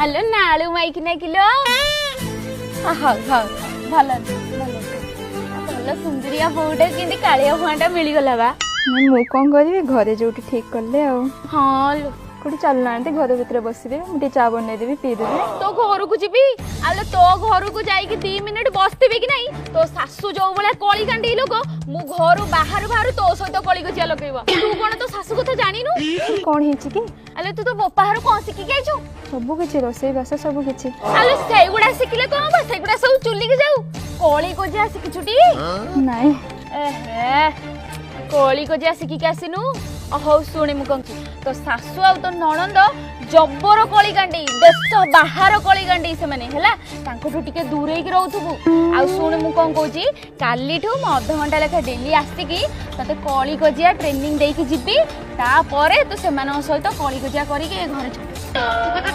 ଆଲୋ ନାଳୁ ମାଇକିନା କିଲୋ। ହଉ ହଉ, ଭଲ ଭଲ ଭଲ, ସୁନ୍ଦରିଆ ବୋଉଟା କେମିତି କାଳିଆ ଭୁଆଁଟା ମିଳିଗଲା ବା। ମୁଁ କଣ କରିବି, ଘରେ ଯୋଉଠି ଠିକ କଲେ ଆଉ। ହଁ ଲୋ। କୋଉଠି ଚାଲୁନାହାନ୍ତି, ଘର ଭିତରେ ବସିବେ, ମୁଁ ଟିକେ ଚା ବନେଇଦେବି, ପିଇଦେବେ। ତୋ ଘରକୁ ଯିବି? ଆଲୋ, ତୋ ଘରକୁ ଯାଇକି 2 ମିନିଟ ବସିଥିବି କି ନାଇଁ, ତୋ ଶାଶୁ ଯୋଉ ଭଳିଆ କଳି କାଣ୍ଡି ଲୋକ, ମୁଁ ଘରୁ ବାହାରୁ ବାହାରୁ ତୋ ସହିତ କଳି କଜିଆ ଲଗେଇବ। ତୁ କଣ ତୋ ଶାଶୁ କଥା ଜାଣିନୁ? କଣ ହେଇଛି କି? ଆଲୋ, ତୁ ତୋ ବୋପା ଘରୁ କଣ ଶିଖିକି ଆଇଛୁ? ସବୁ କିଛି, ରୋଷେଇ ବାସ ସବୁ କିଛି। ଆଲୋ, ସେଇଗୁଡା ଶିଖିଲେ କଣ ହବ? ସେଗୁଡା ସବୁ ଚୁଲିକି ଯାଉ। କଳି କଜିଆ ଶିଖିଛୁ ଟି? ନାଇଁ। ଏହେ, କଳି କଜିଆ ଶିଖିକି ଆସିନୁ? ହଉ ଶୁଣି, ମୁଁ କହୁଛି, ତୋ ଶାଶୁ ଆଉ ତୋ ନଣନ୍ଦ ଜବର କଳିକାଣ୍ଡି, ଦେଶ ବାହାର କଳିକାଣ୍ଡି ସେମାନେ, ହେଲା? ତାଙ୍କଠୁ ଟିକେ ଦୂରେଇକି ରହୁଥିବୁ। ଆଉ ଶୁଣି, ମୁଁ କଣ କହୁଛି, କାଲିଠୁ ମୁଁ ଅଧଘଣ୍ଟା ଲେଖା ଡେଲି ଆସିକି ତତେ କଳି କଜିଆ ଟ୍ରେନିଂ ଦେଇକି ଯିବି। ତାପରେ ତୁ ସେମାନଙ୍କ ସହିତ କଳି କଜିଆ କରିକି ଏ ଘରେ ଛାଡ଼ିବୁ।